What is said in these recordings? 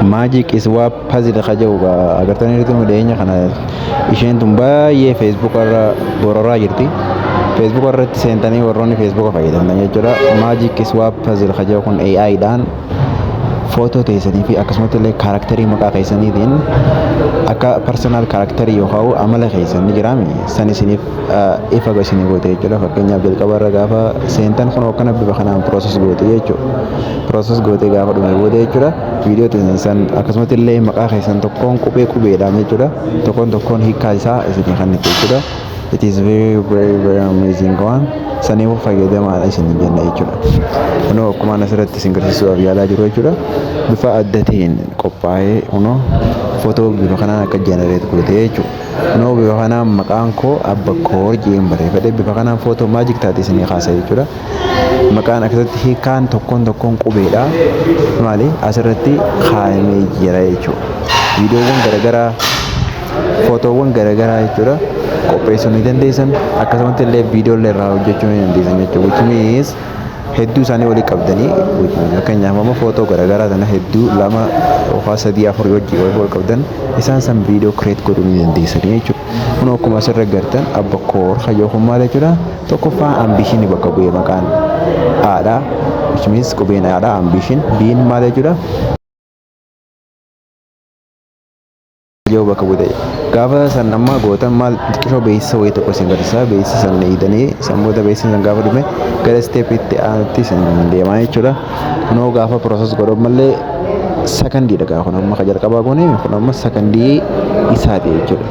Magic Swap Puzzle ka jedhu agartanii jirtu. Dhiyeenya kana isheen tun baay'ee Facebook irra bororaa jirti. Facebook irratti seentanii warroonni Facebook fayyadamtan jechuudha. Magic Swap Puzzle ka jedhu kun AI dhaan footoo teessanii fi akkasumatti illee character maqaa keessaniitiin akka personal character yookaan amala keessan ni jiraami san isiniif ifa isinii goote jechuudha. Fakkeenyaaf, jalqaba irra gaafa seentan kun akkana bifa kanaan process goote jechuudha. Process gootee gaafa dhume booda jechuudha, viidiyoo teessan san akkasumatti illee maqaa keessan tokkoon qubee qubeedhaan jechuudha, tokkoon tokkoon hiikkaa isaa isinii kennite jechuudha. It is very, very, very amazing one. Saniifuu fayyadamaadha isin jenna jechuudha. Kunoo akkuma asirratti isin agarsiisuudhaaf yaalaa jiru jechuudha. Bifa adda ta'een qophaa'ee kunoo footoo bifa kanaan akka generate goote jechuudha. Kunoo bifa kanaan maqaan koo Abba Koor jeen barreeffadhe, bifa kanaan footoo magic taate isinii kaasa jechuudha. Maqaan akkasitti hiikaan tokkoon tokkoon qubeedha. Maali asirratti kaa'amee jira jechuudha. Viidiyoowwan garaagaraa, footoowwan garaagaraa jechuudha, qopheessuu ni dandeessan, akkasumatti illee viidiyoo illee irraa hojjechuu ni dandeessan jechuudha. Which means hedduu isaanii walii qabdanii, fakkeenyaaf amma footoo garaagaraa sana hedduu lama yookaan sadii afur wajjin wal qabdan, isaan san viidiyoo create godhuu ni dandeessanii jechuudha. Kun akkuma asirra gartan Abba Koor hayyoo kun maal jechuudha? Tokkoffaa ambition bakka bu'ee maqaan haadha, which means qubeen haadha ambition, biin maal jechuudha? Yoo bakka bu'e gaafa san amma gootan maal xiqqishoo beeksisa wayii tokko isin agarsiisa. Beeksisa san eegdanii san booda beeksisa san gaafa dhume gara stepitti aanutti isin deemaa jechuudha. Kunoo gaafa process godhan mallee sakandiidha. Gaafa kun amma jalqabaa goone, kun amma sakandii isaati jechuudha.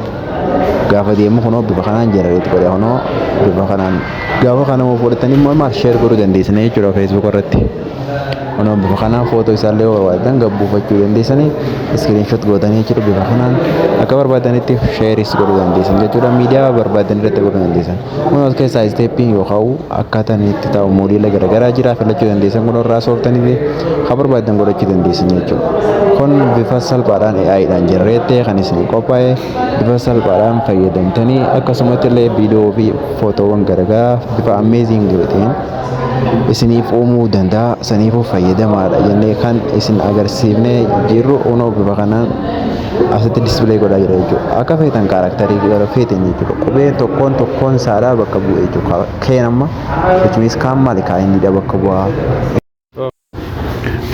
Gaafa deemu kunoo bifa kanaan generate godhe. Kunoo bifa kanaan gaafa kana fudhatanii immoo maal share godhuu dandeessanii jechuudha Facebook irratti. Kunoo bifa kanaan footoo isaallee yoo barbaadan gabbuufachuu dandeessanii, screenshot gootanii jechuudha, bifa kanaan akka barbaadanitti shareis godhuu dandeessan jechuudha. Miidiyaa barbaadan irratti godhuu dandeessan. Kun as keessaa stepiin yookaan akkaataan itti taa'u moodela garaagaraa jira, filachuu dandeessan. Kun irraa sooftanii fi kan barbaadan godhachuu dandeessan jechuudha. Kun bifa salphaadhaan AIdhaan generate kan isin qophaa'e, bifa salphaadhaan fayyadamtanii akkasumatti illee viidiyoo fi footoowwan garaagaraa bifa amazing ta'een isiniif uumuu danda'a. Saniifuu fayyadamaadha jennee kan isin agarsiifnee jirru. Kunoo bifa kanaan asitti display godhaa jira jechuudha. Akka feetan character gara feetan jechuudha. Qubeen tokkoon tokkoon isaadhaa bakka bu'e jechuudha. Keen amma, which means kaan maali kaayinidha bakka bu'aa.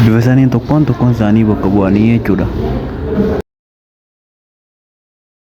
Bifa saniin tokkoon tokkoon isaanii bakka bu'anii jechuudha.